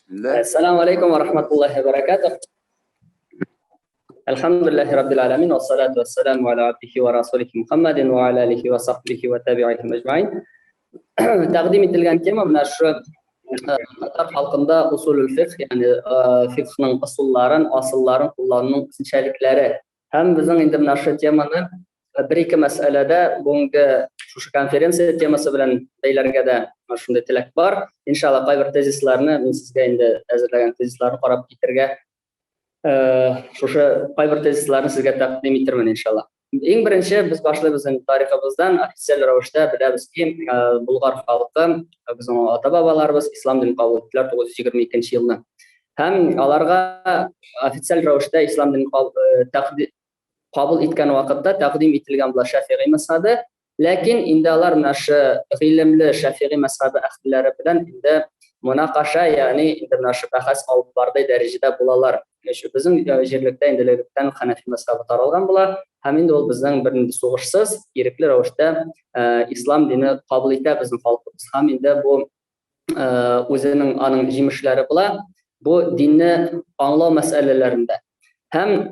Бисмилла. Әссәламу алейкум ва рахматуллахи ва баракатух. Әлхәмдүлилләһи раббил аламин ва салату вассаламу аля абдихи ва расулихи Мухаммадин ва аля алихи ва сахбихи ва табиихи әҗмәин. Тәкъдим ителгән тема менә шу татар халкында усулул фикх, ягъни фикхның ысулларын, асылларын куллануның үзенчәлекләре. Һәм безнең инде менә шу теманы бер-ике мәсьәләдә бүгенге шушы конференция темасы белән бәйләргә дә шундый теләк бар. Иншалла, кайбер тезисларны мин сезгә инде әзерләгән тезисларны карап китергә, шушы кайбер тезисларны сезгә тәкъдим итермен, иншалла. Иң беренче без башлыйбыз инде тарихыбыздан, официаль рәвештә беләбез ки, Болгар халкы, безнең ата-бабаларыбыз ислам динен кабул иттеләр 922 елны. Һәм аларга официаль рәвештә ислам динен кабул иткән вакытта тәкъдим ителгән була Шәфигый мәзһәбе. Ләкин инде алар менә шу гыйлемле Шәфигый мәзһәбе әһелләре белән инде мунакаша, ягъни инде менә шу бәхәс алып бардай дәрәҗәдә булалар. Безнең җирлектә инде электән Хәнәфи мәзһәбе таралган була, һәм инде ул безнең бернинди сугышсыз, ирекле рәвештә ислам дине кабул итә безнең халкыбыз. Һәм инде бу үзенең аның җимешләре була бу динне аңлау мәсьәләләрендә. Һәм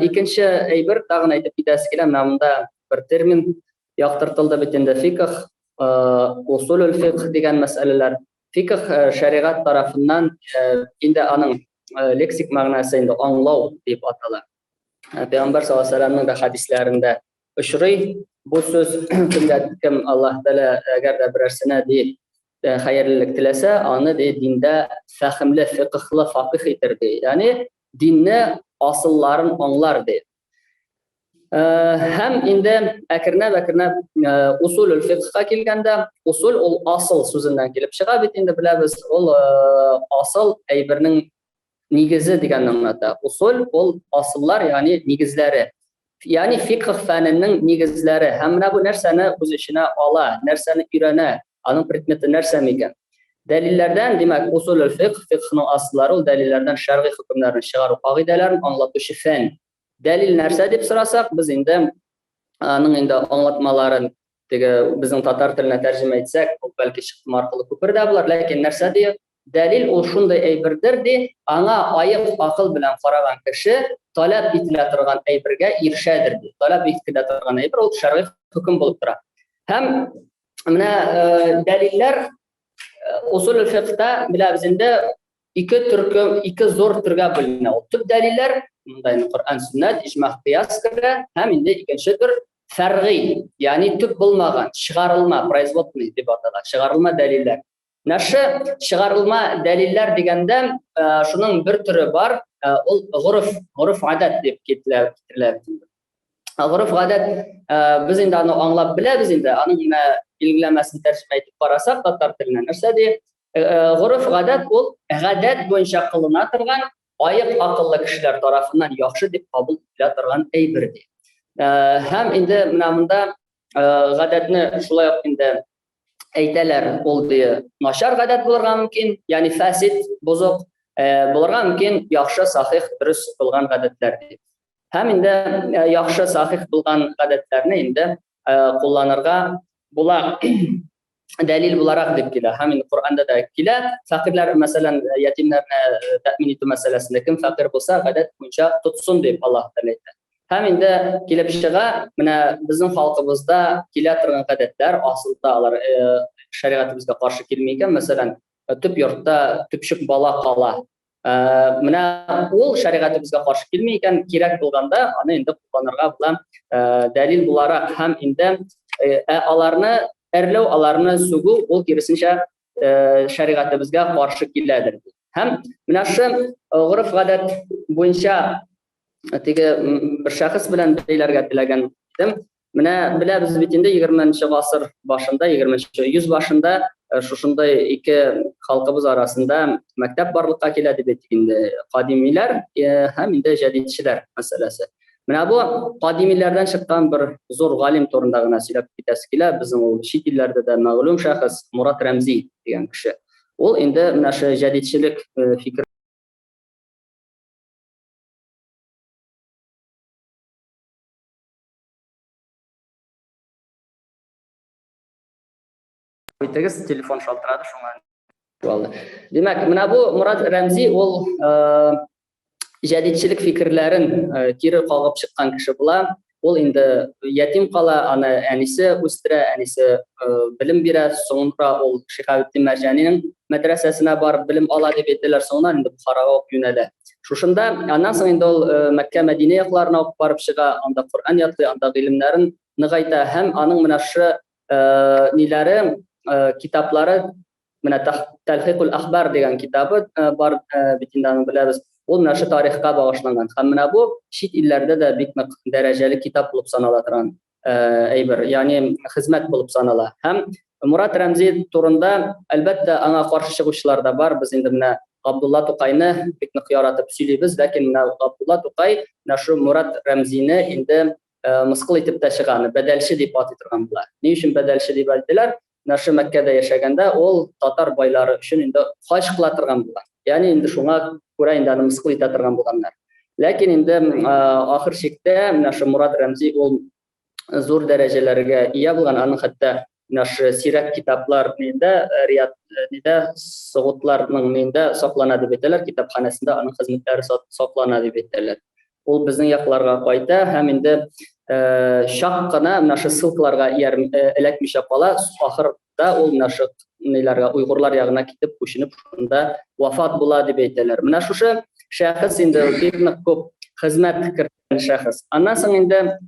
икенче әйбер тагын әйтеп китәсе килә, менә монда бер термин яктыртылды бит инде, фикх, усулул фикх дигән мәсьәләләр. Фикх шәригать тарафыннан инде аның лексик мәгънәсе инде аңлау дип атала. Пәйгамбәр саллаллаһу алейһи вәсәлләмнең дә хәдисләрендә очрый. Бу сүз кемгә кем Аллаһ Тәгалә әгәр дә берәрсенә ди хәерлелек теләсә, аны ди диндә фәһемле, фикһлы факих итер ди. Ягъни динне асылларын аңлар ди. Һәм инде әкренләп-әкренләп усулул фикһка килгәндә, усул ул асыл сүзеннән килеп чыга бит инде, беләбез, ул асыл әйбернең нигезе дигәнне аңлата. Усул ул асыллар, ягъни нигезләре. Ягъни фикх фәненең нигезләре. Һәм менә бу нәрсәне үз эченә ала, нәрсәне өйрәнә, аның предметы нәрсә микән? Дәлилләрдән, димәк, усулул фикх, фикхның асыллары ул дәлилләрдән шәргый хөкемнәрне чыгару кагыйдәләрен аңлатучы фән. Дәлил нәрсә дип сорасак, без инде аның инде аңлатмаларын теге безнең татар теленә тәрҗемә итсәк, ул бәлки чыктым аркылы күпер дә булыр, ләкин нәрсә ди? Дәлил ул шундый әйбердер ди, аңа аек акыл белән караган кеше таләп ителә торган әйбергә ирешәдер ди. Таләп ителә торган әйбер ул шәргый хөкем булып тора. Һәм менә дәлилләр усул фикхта беләбез инде ике төркем, ике зур төргә бүленә. Ул төп дәлилләр, монда инде Коръән, сөннәт, иҗмаг, кыяс керә, һәм инде икенче төр фәргый, ягъни төп булмаган, чыгарылма, производный дип атала, чыгарылма дәлилләр. Нәше чыгарылма дәлилләр дигәндә, шуның бер төре бар, ул горыф, горыф гадәт дип китерелә. Горыф гадәт, без инде аны аңлап беләбез инде, аның менә билгеләмәсен тәрҗемә итеп карасак татар теленә нәрсә ди? Горыф гадәт ул гадәт буенча кылына торган аек акыллы кешеләр тарафыннан яхшы дип кабул ителә торган әйбер ди. Һәм инде менә монда гадәтне шулай ук инде әйтәләр, ул ди начар гадәт булырга мөмкин, ягъни фәсид, бозык, булырга мөмкин яхшы, сахих, дөрес булган гадәтләр ди. Һәм инде яхшы, сахих булган гадәтләрне инде кулланырга була дәлил буларак дип килә. Һәм инде Коръәндә дә килә. Фәкыйрьләр, мәсәлән, ятимнәрне тәэмин итү мәсьәләсендә кем фәкыйрь булса, гадәт буенча тотсын дип Аллаһ Тәгалә әйтә. Һәм инде килеп чыга, менә безнең халкыбызда килә торган гадәтләр, асылда алар шәригатебезгә каршы килми икән, мәсәлән, төп йортта төпчек бала кала. Менә ул шәригатебезгә каршы килми икән, кирәк булганда аны инде кулланырга була дәлил буларак. Һәм инде аларны әрләү, аларны сүгү ул киресенчә шәригатебезгә каршы киләдер. Һәм менә шу гореф-гадәт буенча теге бер шәхес белән бәйләргә теләгән идем. Менә беләбез бит инде 20 гасыр башында, 20 йөз башында шушындай ике халкыбыз арасында мәктәп барлыкка килә дип әйтик инде, кадимиләр һәм инде җәдидчеләр мәсьәләсе. Менә бу кадимиләрдән чыккан бер зур галим турында гына сөйләп китәсе килә. Безнең ул чит илләрдә дә мәгълүм шәхес Мурат Рәмзи дигән кеше. Ул инде менә шу җәдидчелек фикер Итегез, телефон шалтырады, шуңа. Алды. Димәк, менә бу Мурат Рәмзи ул җәдидчелек фикерләрен кире кагып чыккан кеше була. Ул инде ятим кала, аны әнисе үстерә, әнисе белем бирә. Соңынра ул Шиһабетдин Мәрҗанинең мәдрәсәсенә барып белем ала дип әйтәләр. Соңыннан инде Бухарага ук юнәлә. Шушында аннан соң инде ул Мәккә, Мәдинә якларына ук барып чыга, анда Коръән ятлый, анда гыйлемнәрен ныгайта һәм аның менә шушы ниләре, китаплары менә Тәлхикул Ахбар дигән китабы бар бит инде, аны беләбез. Ул менә шушы тарихка багышланган. Һәм менә бу чит илләрдә дә бик нык дәрәҗәле китап булып санала торган әйбер, ягъни хезмәт булып санала. Һәм Мурат Рәмзи турында, әлбәттә, аңа каршы чыгучылар да бар. Без инде менә Габдулла Тукайны бик нык яратып сөйлибез, ләкин менә Габдулла Тукай менә шу Мурат Рәмзине инде мыскыл итеп тә чыга, аны бәдәлче дип атый торган була. Ни өчен бәдәлче дип әйттеләр? Менә шу Мәккәдә яшәгәндә ул татар байлары өчен инде хаҗ кыла торган була. Ягъни инде шуңа күрә инде аны мыскыл итә торган булганнар. Ләкин инде ахыр чиктә менә шу Мурат Рәмзи ул зур дәрәҗәләргә ия булган, аның хәтта менә шу сирәк китаплар нидә, Рият нидә, Согутларның нидә саклана дип әйтәләр, китапханәсендә аның хезмәтләре саклана дип әйтәләр. Ул безнең якларга кайта һәм инде чак кына менә шу ссылкаларга эләкмичә кала. Ахырда ул менә шу ниләргә, уйгурлар ягына китеп, күченеп, шунда вафат була дип әйтәләр. Менә шушы шәхес инде бик нык күп хезмәт керткән шәхес. Аннан соң инде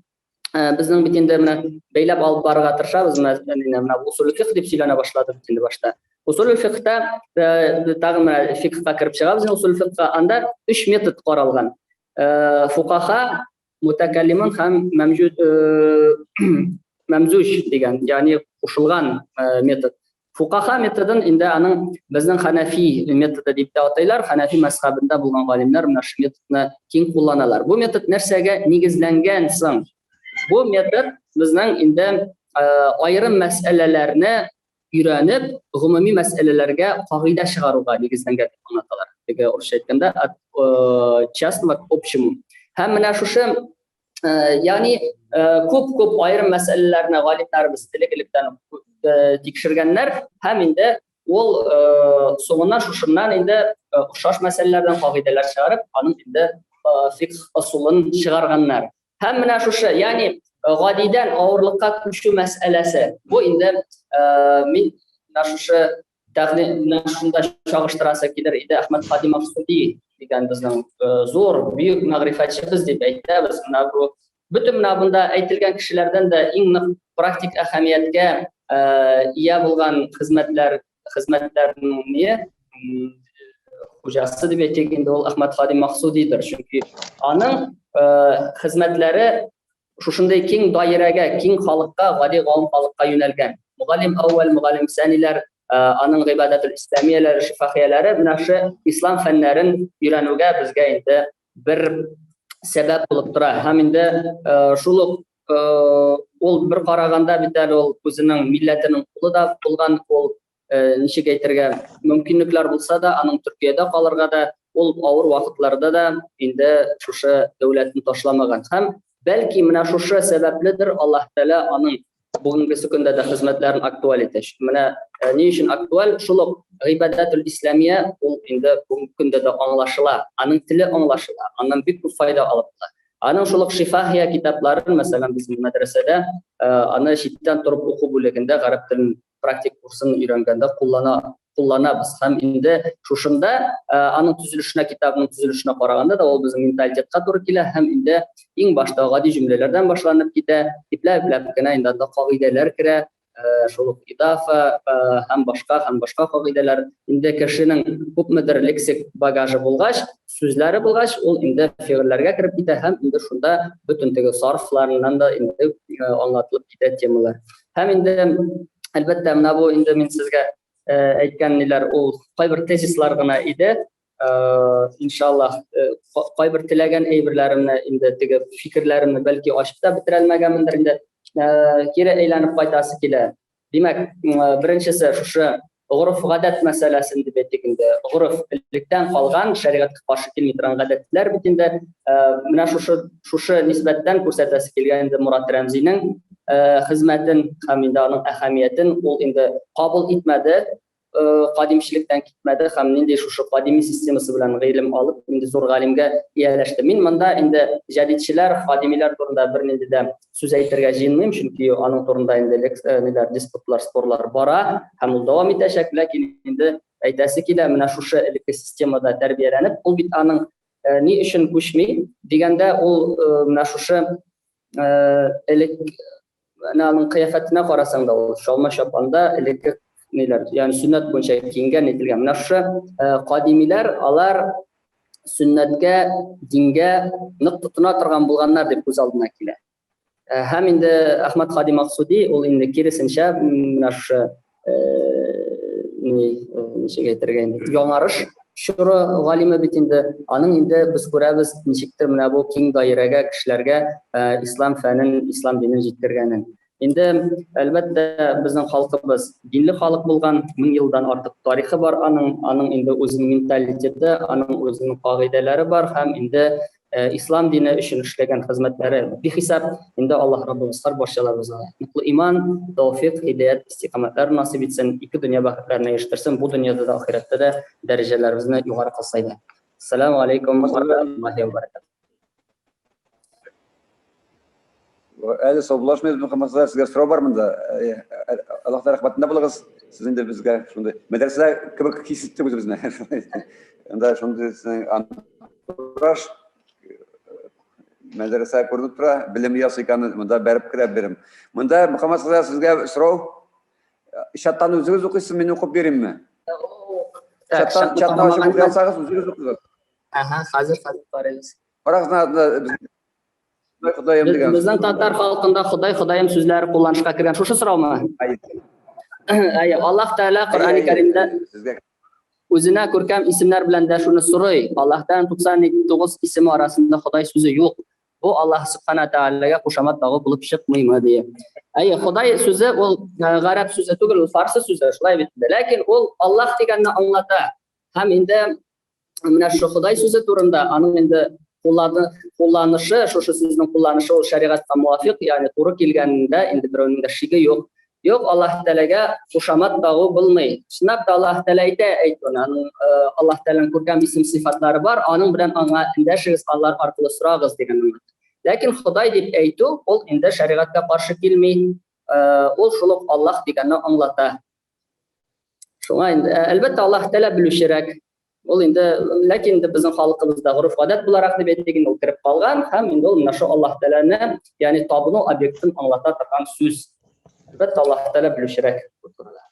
безнең бит инде менә бәйләп алып барырга тырышабыз, менә менә усул фикх дип сөйләнә башлады бит инде башта. Усул фикхта тагын менә фикхка кереп чыгабыз, усул фикхка анда өч метод каралган. Фукаха, мутакаллимун һәм мәмҗүд мәмзуҗ дигән, ягъни кушылган метод. Фукаха методын инде аның безнең ханафи методы дип тә атыйлар. Ханафи мәзхәбендә булган галимнәр менә шу методны киң кулланалар. Бу метод нәрсәгә нигезләнгән соң? Бу метод безнең инде аерым мәсьәләләрне өйрәнеп, гомуми мәсьәләләргә кагыйдә чыгаруга нигезләнгән дип аңлаталар. Теге урысча әйткәндә, от частного к общему. Һәм менә шушы, ягъни күп-күп аерым мәсьәләләрне галимнәребез элек-электән тикшергәннәр һәм инде ул соңыннан шушыннан инде охшаш мәсьәләләрдән кагыйдәләр чыгарып, аның инде фикх ысулын чыгарганнар. Һәм менә шушы, ягъни гадидән авырлыкка күчү мәсьәләсе. Бу инде мин менә шушы менә шунда чагыштырасы килер иде Әхмәт Һади Максуди дигән безнең зур, бөек мәгърифәтчебез дип әйтәбез. Менә бу бөтен менә бунда әйтелгән кешеләрдән дә иң нык практик әһәмияткә ия булган хезмәтләр хезмәтләрнең не хуҗасы дип әйтик инде ул Әхмәт Һади Максудидыр. Чөнки аның хезмәтләре шушындый киң даирәгә, киң халыкка, гади гавам халыкка юнәлгән. Мөгаллим әүвәл, мөгаллим сәниләр, аның гыйбадәтул исламияләре, шифахияләре менә шу ислам фәннәрен өйрәнүгә безгә инде бер сәбәп булып тора. Һәм инде шул ук ул бер караганда бит әле ул үзенең милләтенең улы да булган, ул ничек әйтергә, мөмкинлекләр булса да, аның Төркиядә калырга да, ул авыр вакытларда да инде шушы дәүләтен ташламаган. Һәм бәлки менә шушы сәбәпледер Аллаһ Тәгалә аның бүгенгесе көндә дә хезмәтләрен актуаль итә. Менә ни өчен актуаль? Шул ук гыйбадәтул исламия ул инде бүгенге көндә дә аңлашыла, аның теле аңлашыла, аннан бик күп файда алып була. Аның шул ук шифахия китапларын, мәсәлән, безнең мәдрәсәдә аны читтән торып уку бүлегендә гарәп телен практик курсын өйрәнгәндә куллана кулланабыз. Һәм инде шушында аның төзелешенә, китабының төзелешенә караганда да ул безнең менталитетка туры килә һәм инде иң башта гади җөмләләрдән башланып китә, ипләп-ипләп кенә инде анда кагыйдәләр керә, шул ук идафа һәм башка һәм башка кагыйдәләр. Инде кешенең күпмедер лексик багажы булгач, сүзләре булгач, ул инде фигыльләргә кереп китә һәм инде шунда бөтен теге сарфларыннан да инде аңлатылып китә темалар. Һәм инде, әлбәттә, менә бу инде мин сезгә әйткән ниләр, ул кайбер тезислар гына иде. Иншаллаһ, кайбер теләгән әйберләремне инде теге фикерләремне бәлки ачып та бетерә алмаганмындыр инде. Кире әйләнеп кайтасы килә. Димәк, беренчесе шушы гореф-гадәт мәсьәләсен дип әйтик инде. Гореф электән калган, шәригатькә каршы килми торган гадәтләр бит инде. Менә шушы нисбәттән күрсәтәсе килгән инде Мурат Рәмзинең хезмәтен һәм инде аның әһәмиятен ул инде кабул итмәде. кадимчелектән китмәде һәм нинди шушы кадими системасы белән гыйлем алып, нинди зур галимгә ияләште. Мин монда инде җәдидчеләр, кадимиләр турында бернинди дә сүз әйтергә җыенмыйм, чөнки аның турында инде ниләр, диспутлар, спорлар бара һәм ул дәвам итәчәк, ләкин инде әйтәсе килә, менә шушы элекке системада тәрбияләнеп, ул бит аның ни өчен күчми дигәндә, ул менә шушы элек менә аның кыяфәтенә карасаң да, ул чалма чапанда элекке ниләр, ягъни сөннәт буенча киенгән, нителгән. Менә шушы кадимиләр, алар сөннәткә, дингә нык тотына торган булганнар дип күз алдына килә. Һәм инде Әхмәт Хади Максуди ул инде киресенчә менә шушы ни ничек әйтергә инде яңарыш чоры галиме бит инде аның инде без күрәбез ничектер менә бу киң даирәгә кешеләргә ислам фәнен, ислам динен җиткергәнен. Инде әлбәттә безнең халкыбыз динле халык булган, мең елдан артык тарихы бар аның, аның инде үзенең менталитеты, аның үзенең кагыйдәләре бар һәм инде ислам дине өчен эшләгән хезмәтләре бихисап. Инде Аллаһ Раббыбыз һәр барчаларыбызга ныклы иман, тәүфик, һидаят, истикамәтләр насыйп итсен, ике дөнья бәхетләренә ирештерсен, бу дөньяда да, ахирәттә дә дәрәҗәләребезне югары кылса иде. Ассаламу алейкум ва рахматуллахи ва баракатуһ. Әле саубуллашмыйбыз, Мөхәммәд хәзрәт, сезгә сорау бар монда. Аллаһ рәхмәтендә булыгыз. Сез инде безгә шундый мәдрәсәдә кебек хис иттек үзебезне. Анда шундый сезнең антураж мәдрәсә күренеп тора, белем ясый икән, монда бәреп керә берем. Монда Мөхәммәд хәзрәт сезгә сорау. Чаттан үзегез укыйсыз, мин укып биримме? Чаттан чаттан ачып укый алсагыз, үзегез укыгыз. Ага, хәзер хәзер карыйбыз. Карагыз, Ходаем дигән. Безнең татар халкында Ходай, Ходаем сүзләре кулланышка кергән. Шушы сораумы? Әйе, Аллаһ Тәгалә Коръәни Кәримдә үзенә күркәм исемнәр белән дәшүне сорый. Аллаһ Тәгаләнең 99 исеме арасында Ходай сүзе юк. Бу Аллаһ Субхана Тәгаләгә кушамат тагу булып чыкмыймы ди. Әйе, Ходай сүзе ул гарәп сүзе түгел, ул фарсы сүзе, шулай бит. Ләкин ул Аллаһ дигәнне аңлата. Һәм инде менә шушы Ходай сүзе турында аның инде кулланы, кулланышы, шушы сүзнең кулланышы ул шәригатькә муафик, ягъни туры килгәнендә инде берәүнең дә шиге юк. Юк, Аллаһ Тәгаләгә кушамат тагу булмый. Чынлап та Аллаһ Тәгалә әйтә, әйт аны, аның Аллаһ Тәгаләнең күркәм исем сыйфатлары бар, аның белән аңа эндәшегез, алар аркылы сорагыз дигән аңлата. Ләкин Ходай дип әйтү ул инде шәригатькә каршы килми. Ул шул ук Аллаһ дигәнне аңлата. Шуңа инде, әлбәттә, Аллаһ Тәгалә белүчерәк. Ул инде, ләкин инде безнең халкыбызда гореф-гадәт буларак дип әйтик, инде ул кереп калган һәм инде ул менә шул Аллаһ Тәгаләне, ягъни табыну объектын аңлата торган сүз. Әлбәттә, Аллаһ Тәгалә белүчерәк бу турыда.